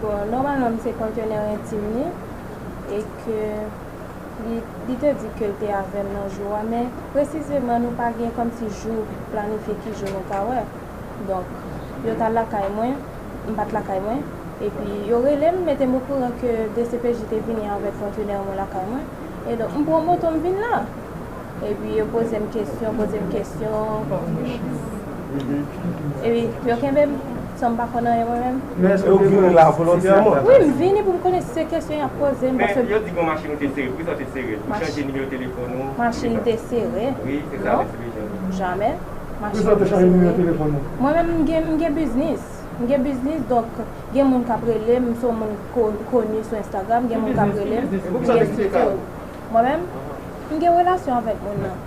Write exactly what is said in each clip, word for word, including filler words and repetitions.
Bon, nòmalman, m se patnè entim li e ke li, li te di ke l te avè m nan jou a, men presizeman, nou pa gen kòmsi jou planifye ki jou nou ka wè. Donk, yo t al lakay mwen, m pa t lakay mwen, epi yo rele m, mete m okouran ke D C P J te vini avèk patnè mwen lakay mwen. E donk, m pran moto, m vin la. Epi yo poze m kesyon, poze m kesyon. Epi yo kenbe m, san m pa konn anyen mwen menm. Men èske w te vini la volontèman? Wi, m vini pou m konnen si se kesyon y ap poze m, paske yo di gen yon machin ou te sere. Poukisa w te sere l? Ou chanje nimewo telefòn ou? Machin te sere? Wi, se sa, non. Jamè. Machin te sere. Poukisa w te chanje nimewo telefòn ou? Mwen menm, m gen, m gen biznis. M gen biznis, donk, gen moun k ap rele m, m se yon moun ko-, koni sou Instagram, gen moun k ap rele m, m gen sityo. Mwen menm, m gen relasyon avèk moun nan.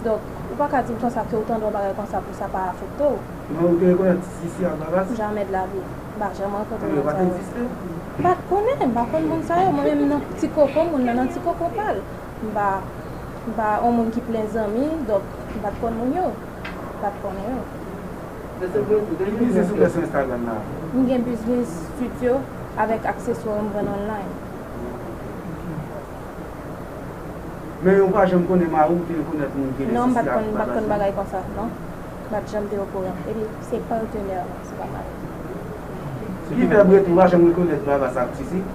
Donk, ou pa ka di m konsa ke ou tande yon bagay konsa pou sa pa afekte w. Men ou te rekonèt Sisi ak Babas? Jamè de la vi. M pa janm rankontre moun sa yo. M pa t konnen, m pa konn moun sa yo. Mwen menm nan ti koko moun nan, nan ti koko pa l. M pa, m pa yon moun ki plen zanmi, donk m pa t konn moun yo. M pa t konnen yo. Ki biznis ou fè sou Instagram la? M gen biznis stityo avèk akseswa m vann online. Men ou pa janm konnen mari w te rekonèt moun ki rele Sisi ak Babas? Non, m pa t konn, m pa t konn bagay konsa, non. M pa t janm te okouran. Epi, se patnè mwen, se pa mari m. Ki fè Bretou pa janm rekonèt Babas ak Sisi?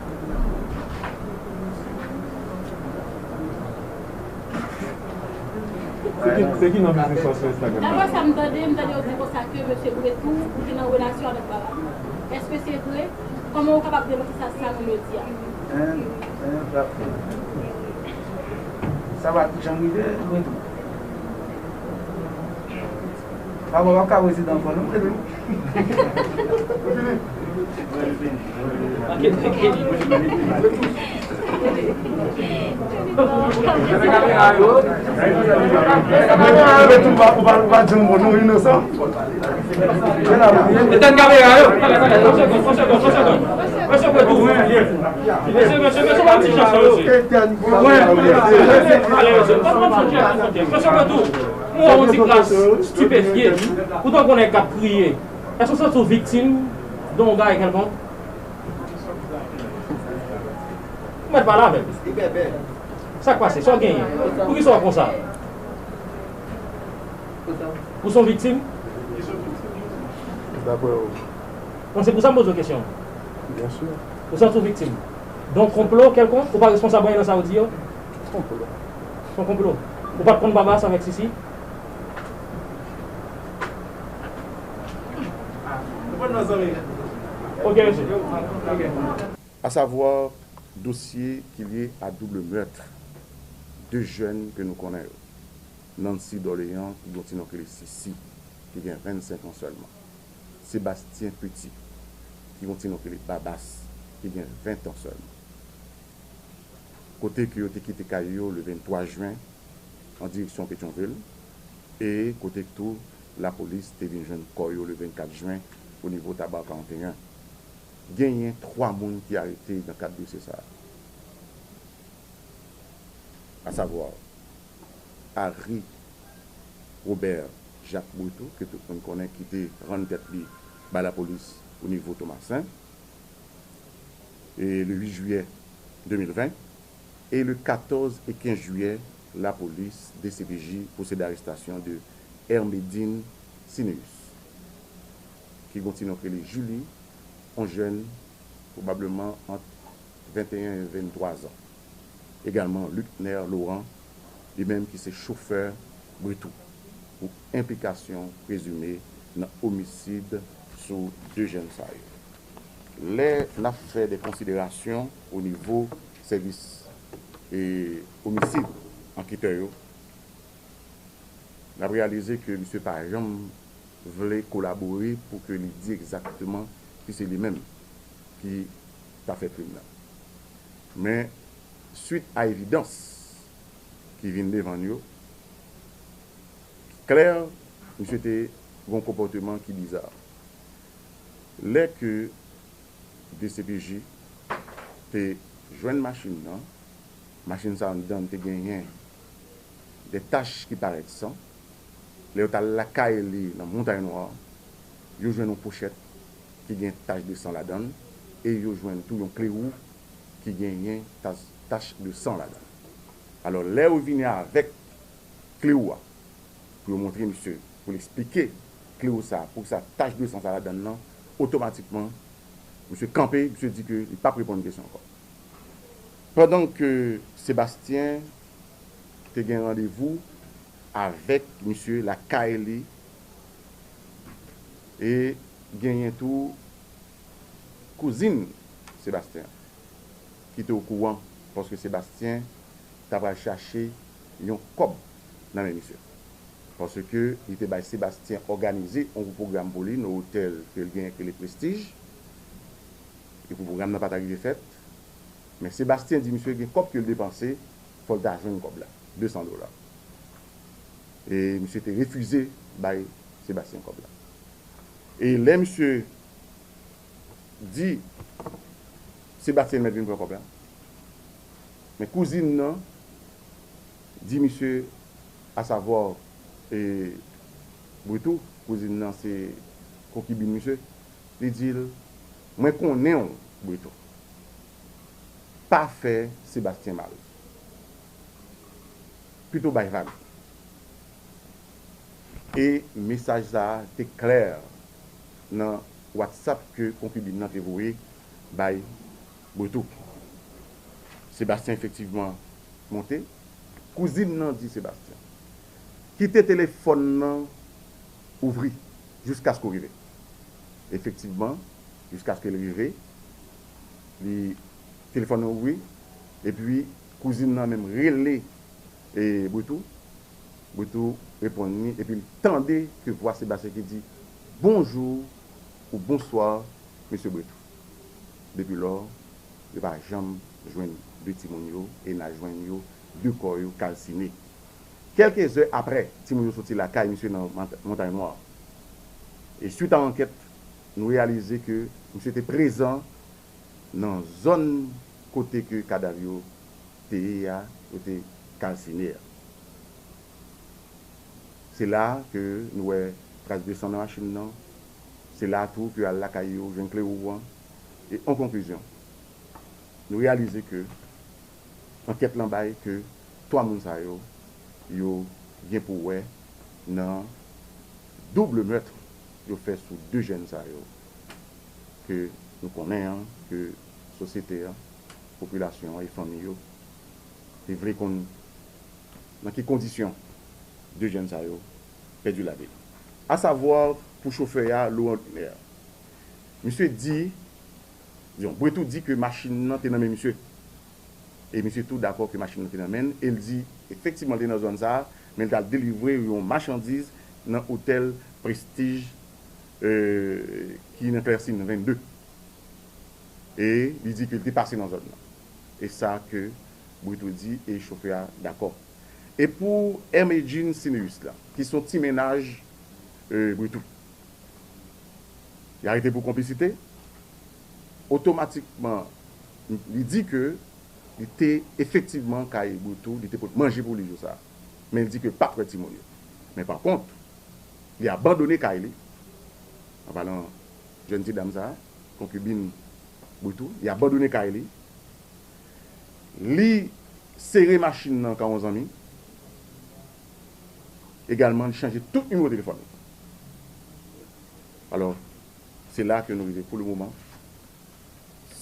Se ki, se ki non biznis ou sou Instagram? Daprè sa m tande, m tande yo di konsa ke mesye Bretou te nan relasyon avèk Babas. Èske se vre? Kòman ou kapab demanti sa, sa moun yo di a? Hein? Hein, frap. Sa pa t janm rive, Bretou. Papa w ap ka prezidan ankò non, Bretou. Bretou, ou pa, ou pa, ou pa di yon mo non, inosan. Etenn kamera yo. Mesye, mesye, mesye, mesye, pa ti jan sa, mesye. Mesye, mesye, mesye, mesye, mesye, mwen yon ti kras stipefye. Ou tankou nèg k ap kriye. Èske w santi w viktim de yon bagay kèlkonk? Ou mèt pale avè m. Sa k pase? Sa w genyen? Poukisa w konsa? Ou se yon viktim? Daprè ou. Bon, se pou sa m poze w kesyon. Byen si. Ou santi w viktim de yon konplo kèlkonk? Ou pa responsab anyen nan sa yo di yo? Konplo. Se yon konplo. Ou pa t konn Babas avèk Sisi? Ok, mesye. À savoir, dosye ki lye a double meurtre de jèn ke nou konnen yo. Nancy Dorléans, ki gen yon ti non k rele Sisi, ki gen vennsenk an sèlman. Sébastien Petit, ki gen yon ti non k rele Babas, ki gen ven an sèlman. Kote ke yo te kite kay yo le venntwa jen an direksyon Petyonvil, e kote tou lapolis te vin jwenn kò yo le vennkat jen o nivo Taba karanteyen. Genyen twa moun ki arete nan kad dosye sa a. À savoir, Harry Robert Jacques Bretou, ke tout moun konnen, ki te rann tèt li bay lapolis o nivo Tomasen, e le uit jiyè de mil ven, e le katòz e kenz jiyè, lapolis, D C P J, pwosede arestasyon de Hermedine Cinéus, ki gen yon ti non k rele Julie, yon jèn pwobableman ant venteyen e venntwa zan. Egalman, Lucner Laurent, li menm ki se chofè Bretou, pou enplikasyon prezime nan omisid sou de jèn sa yo. Lè n ap fè de konsiderasyon o nivo sèvis, e, omisid, anketè yo, n ap reyalize ke misye pa janm vle kolabore pou ke li di egzakteman si se li menm ki ta fè krim nan. Men, swit a evidans ki vin devan n yo, ki klè, misye te gen yon konpòteman ki biza. Lè ke D C P J te jwenn machin nan, machin sa anndan te genyen de tach ki parèt san. Lè yo t al lakay li nan Montay Nwa, yo jwenn yon pochèt ki gen tach de san ladan l. e yo jwenn tou yon kle wou ki genyen tach, tach de san ladan l. Alò, lè yo vini avèk kle wou a, pou yo montre misye, pou l eksplike kle wou sa, poukisa tach de san sa ladan l lan, otomatikman, misye kanpe, misye di ke li p ap reponn kesyon ankò. Pandan ke Sebastyen te gen randevou avèk misye lakay li, e genyen tou kouzin Sebastyen ki te okouran, paske Sebastyen ta pral chache yon kòb nan men misye. Paske li te bay Sebastyen òganize yon gwo pwogram pou li nan otèl ke l genyen ki rele Prestige. Epi pwogram nan pa ta rive fèt. Men Sebastyen di misye gen kòb ke l depanse, fò l ta jwenn kòb la, de san dola. E misye te refize bay Sebastyen kòb la. E lè misye di Sebastyen mèt vin pran kòb la, men kouzin nan di misye, asavwa, e, Britou, kouzin nan se konkibin misye, li di l, mwen konnen w, Britou. Pa fè Sebastyen mal. Pito bay vag. E mesaj sa a te klè nan WhatsApp ke konkibin nan te voye bay Britou. Sebastyen efektivman monte. Kouzin nan di Sebastyen, kite telefòn nan ouvri jiskaske w rive. Efektivman, jiskaske l rive, li, telefòn nan ouvri, epi kouzin nan menm rele, e, Britou. Britou reponn li, epi l tande ke vwa Sebastyen ki di, bonjou ou bonswa, mesye Britou. Depi lò, yo pa janm jwenn de timoun yo, e n a jwenn yo, de kò yo kalsine. Kèlke zè aprè, timoun yo soti lakay misye nan Mont-, Montay Nwa. E swit a ankèt, nou reyalize ke misye te prezan nan zòn kote ke kadav yo te ye a, yo te kalsine a. Se la ke nou wè tras de san nan machin nan. Se la tou ke al lakay yo, jwenn kle wou an. E an konklizyon, nou reyalize ke ankèt lan bay ke twa moun sa yo, yo gen pou wè nan double meurtre yo fè sou de jèn sa yo, ke nou konnen an, ke sosyete an, popilasyon an e fanmi yo te vle konn nan ki kondisyon de jèn sa yo pèdi lavi l. Asavwa, pou chofè a, Laurent Lumière. Misye di, diyon, Britou di ke machin nan te nan men misye. E misye tou dakò ke machin nan te nan men l, e l di, efektivman, l te nan zòn sa a, men l t al delivre yon machandiz nan otèl Prestige, e, ki nan Clercy vennde. E li di ke l te pase nan zòn nan. E sa ke Britou di, e chofè a dakò. E pou Hermedjine Cineus la, ki se yon ti mennaj, e, Britou, li arete pou konplisite. Otomatikman, li di ke li te efektivman kay Britou, li te pot manje pou li jou sa a. Men li di ke l pa t wè timoun yo. Men pa kont, li abandone kay li, an palan jèn ti dam sa a, konkibin Britou, li abandone kay li, li sere machin nan kan yon zanmi, egalman li chanje tout nimewo telefòn li. Alò, se la ke nou rive pou le moman.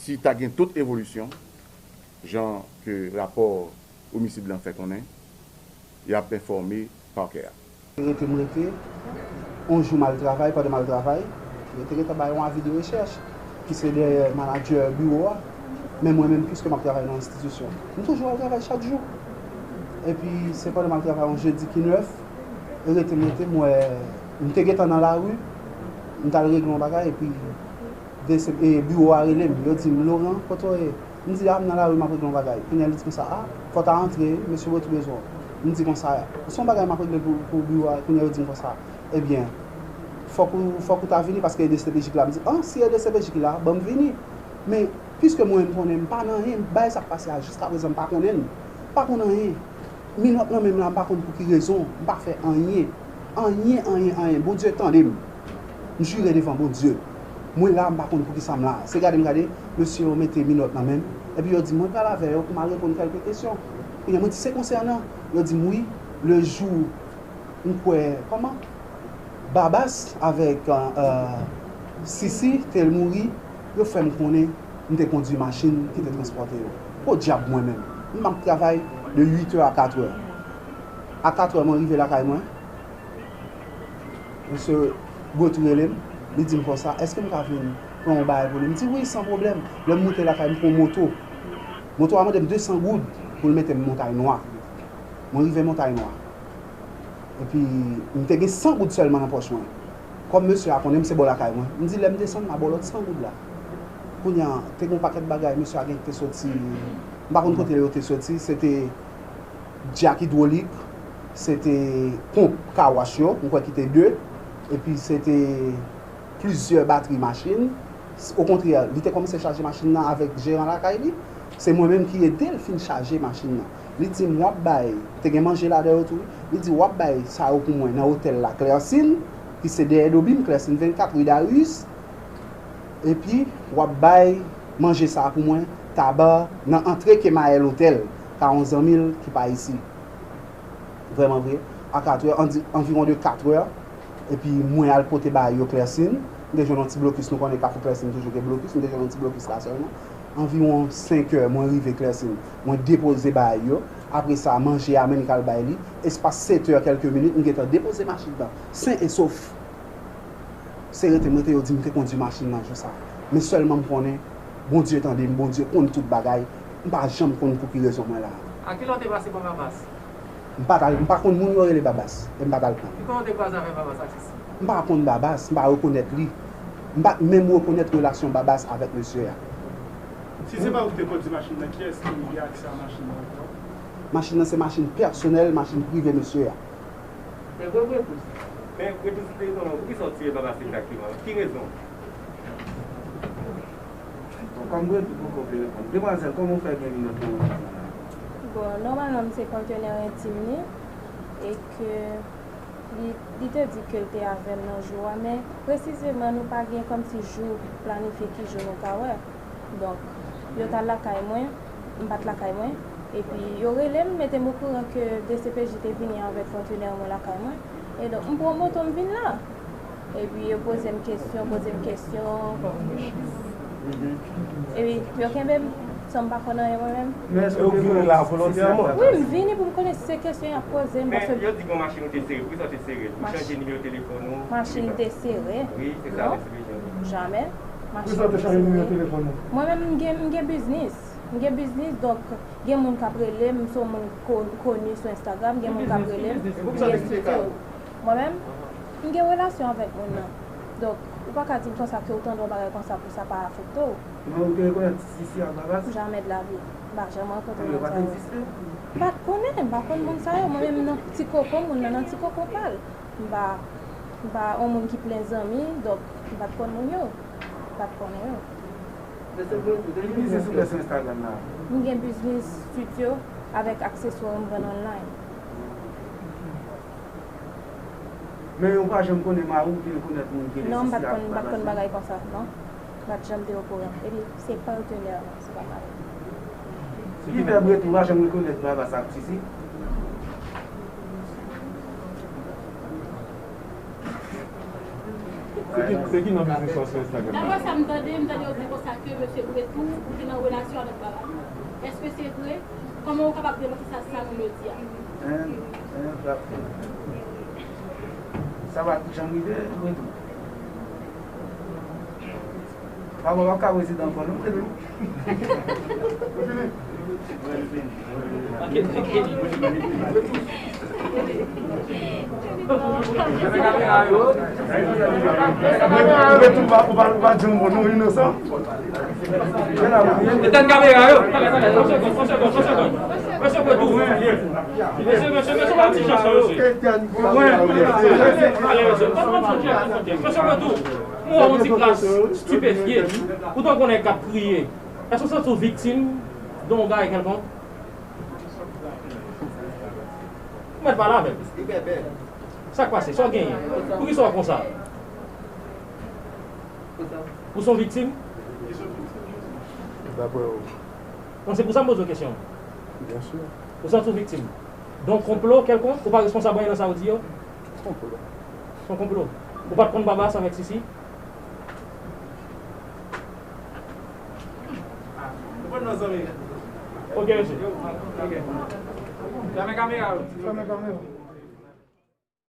Si ta gen tout evolisyon, jan ke rapò omisid lan fè konnen, y ap enfòme pakè a. Rete m rete, yon jou m al travay, pandan m al travay, yo te gentan bay yon avi de rechèch, ki se dèyè manadjè biwo a, men mwen menm, piske m ap travay nan enstitisyon, m toujou al travay chak jou. Epi, se pandan m al travay yon jedi ki nèf, e rete m rete, m wè, m te gentan nan lari, m t al regle yon bagay, epi de se, e, biwo a rele m, yo di m, Laurent, kote w ye? M di, a, m nan lari, m ap regle yon bagay. Kounye a, li di konsa, a, fò w ta antre, mesye Britou bezwen w. M di konsa, se yon bagay m ap regle pou, pou biwo a, kounye a, yo di m konsa, ebyen, fòk ou, fòk ou ta vini, paske e de se pe ji ki la. M di, an, si e de se pe ji ki la, ban m vini. Men, piske mwen, m konnen m pa nan anyen, bagay sa k pase a, jiskaprezan, m pa konnen l. M pa konn anyen. Minòt nan men m la, m pa konn pou ki rezon, m pa fè anyen. Anyen, anyen, anyen. Bondye tande m. M jire devan Bondye. Mwen la, m pa konn poukisa m la. Se gade m gade, mesye yo mete minòt nan men m. Epi yo di m, mwen pral avè yo pou m al reponn kèlke kesyon. Kounye a, mwen di, se konsènan? Yo di m, wi, le jou m kwè, kòman? Babas avèk, euh, Sisi te mouri, yo fè m konnen m te kondui machin ki te transpòte yo. Podyab mwen menm. M ap travay de uit è a kat è. A kat è mwen rive lakay mwen. Mesye Gwetou rele m, li di m konsa, èske m ka vin pran yon bagay pou li? M di, wi, san pwoblèm. Lè m moute lakay, m pran yon moto. Moto a mande m de san goud pou l mete m Montay Nwa. Mwen rive Montay Nwa. Epi, m te gen san goud sèlman nan pòch mwen. Kòm mesye a konnen m se bò lakay mwen, m di, lè m desann, m a ba w lòt san goud la. Kounye a, te gen yon pakèt bagay, mesye a gen te soti, m pa konn kote yo te soti, se te djak idwolik, se te ponp kawach yo, m kwè ki te de, epi se te plizyè batri machin. Okontrè, li te kòmanse chaje machin nan avèk jeran lakay li. Se mwen menm ki ede l fin chaje machin nan. Li di m, w ap bay, te gen manje ladan yo tou, wi. Li di, w ap bay sa yo pou mwen nan otèl la, Clercine, ki se dèyè Dobim, Clercine vennkat, ri Darius. Epi, w ap bay manje sa a pou mwen, Taba, nan antre Kemayèl Otèl, ka yon zanmi l ki pa isi. Vrèman vre, a kat è, anvi-, anviwon de kat è, epi mwen al pote bagay yo Clercine. M te jwenn yon ti blokis, nou konnen Kafou Clercine toujou gen blokis, m te jwenn yon ti blokis la sèlman. Anviwon senk è, mwen rive Clercine, mwen depoze bagay yo. Apre sa, manje a, men li k al bay li. Espas sèt è kèlke minit, m gentan depoze machin nan, sen e sof. Se rete m rete, yo di m te kondui machin nan jou sa. Men sèlman m konnen, Bondye tande m, Bondye konn tout bagay. M pa janm konn pou ki rezon mwen la. A kilè w te pase pran Babas? M pa t al, m pa konn moun yo rele Babas, e m pa t al pran. Ki kote w te kwaze avèk Babas ak Sisi? M pa konn Babas, m pa rekonèt li. M pa t menm rekonèt relasyon Babas avèk mesye a. Si se pa ou ki te kondui machin nan, kiyès ki gen aksè a machin nan ankò? Machin nan se machin pèsonèl, machin prive mesye a. Men Gwetou, men Gwetou, si te konnen, poukisa w tire Babas egzakteman? Ki rezon? Bon, kòm Gwetou poko vle reponn. Demwazèl, kòman w fè gen minòt nan machin nan? Bon, nòmalman, m se patenè entim li, e ke li, li te di ke l te avè m nan jou a, men presizeman, nou pa gen kòmsi jou planifye ki jou nou ka wè. Donk, yo t al lakay mwen, m pa t lakay mwen. Epi, yo rele m, mete m okouran ke D C P J te vini avèk kontenè mwen lakay mwen. E donk, m pran moto, m vin la. Epi, yo poze m kesyon, poze m kesyon. Epi, yo kenbe m, san m pa konn anyen mwen menm. Men èske w te konnen si se ap... Wi, m vini pou m konnen si se kesyon y ap poze m, paske... Men yo di gen yon machin ou te sere, poukisa w te sere l? Ou chanje nimewo telefòn ou? Machin te sere? Wi, se sa, non. Jamè. Machin te sere. Mwen menm, m gen, m gen biznis. M gen biznis, donk, gen moun k ap rele m, m se yon moun ko-, koni sou Instagram, gen moun k ap rele m, m gen sitye yo. Mwen menm, m gen relasyon avèk moun nan. Donk, ou pa ka di m konsa ke ou tande yon bagay konsa pou sa pa afekte w. Men ou te rekonèt Sisi ak Babas? Jamè de la vi. M pa janm rankontre moun sa yo. Yo pa t egziste? M pa t konnen, m pa konn moun sa yo. Mwen menm nan ti koko moun nan, nan ti koko pa l. M pa, m pa yon moun ki plen zanmi, donk m pa t konn moun yo. M pa t konnen yo. Men se vre, ou te gen biznis ou fè sou Instagram la? M gen biznis stityo avèk akseswa m vann online. Men ou pa janm konnen mari w te rekonèt moun ki rele Sisi ak Babas? Non, m pa t konn, m pa t konn bagay konsa, non. M pa t janm te okouran. Epi, se patenè, se pa mari. Ki fè Bretou pa janm rekonèt Babas ak Sisi? Se ki, se ki non biznis lan sou Instagram la? Daprè sa m tande, m tande yo di konsa ke mesye Bretou, ou te nan relasyon avèk Babas. Èske se vre? Kòman ou kapab demanti sa, sa moun yo di a? Hein? Hein, frap. Sa pa t janm rive, Bretou. Papa w ap ka prezidan ankò non, Bretou. Bretou pa, ou pa, ou pa janm bon non, inosan. Etenn kamera yo. Yon segonn, yon segonn, yon segonn. Mesye Bretou, mesye, mesye, mesye, pa yon ti jan sa, mesye. Ale, mesye, pa yon ti jan sa, mesye. Mesye Bretou, mwen wè yon ti kras stipefye. Ou tankou nèg k ap kriye. Èske w santi w viktim de yon bagay kèlkonk? Ou mèt pale avè m. Sa k pase? Sa w genyen? Poukisa w konsa? Ou se yon viktim? Daprè ou? Bon, se pou sa m poze w kesyon. Byen si. Ou santi w viktim? Donk, konplo kèlkonk, ou pa responsab anyen nan sa yo di yo? Konplo. Se yon konplo. Ou pa t konn Babas avèk Sisi? Ok, mesye. Fèmen kamera yo. Fèmen kamera.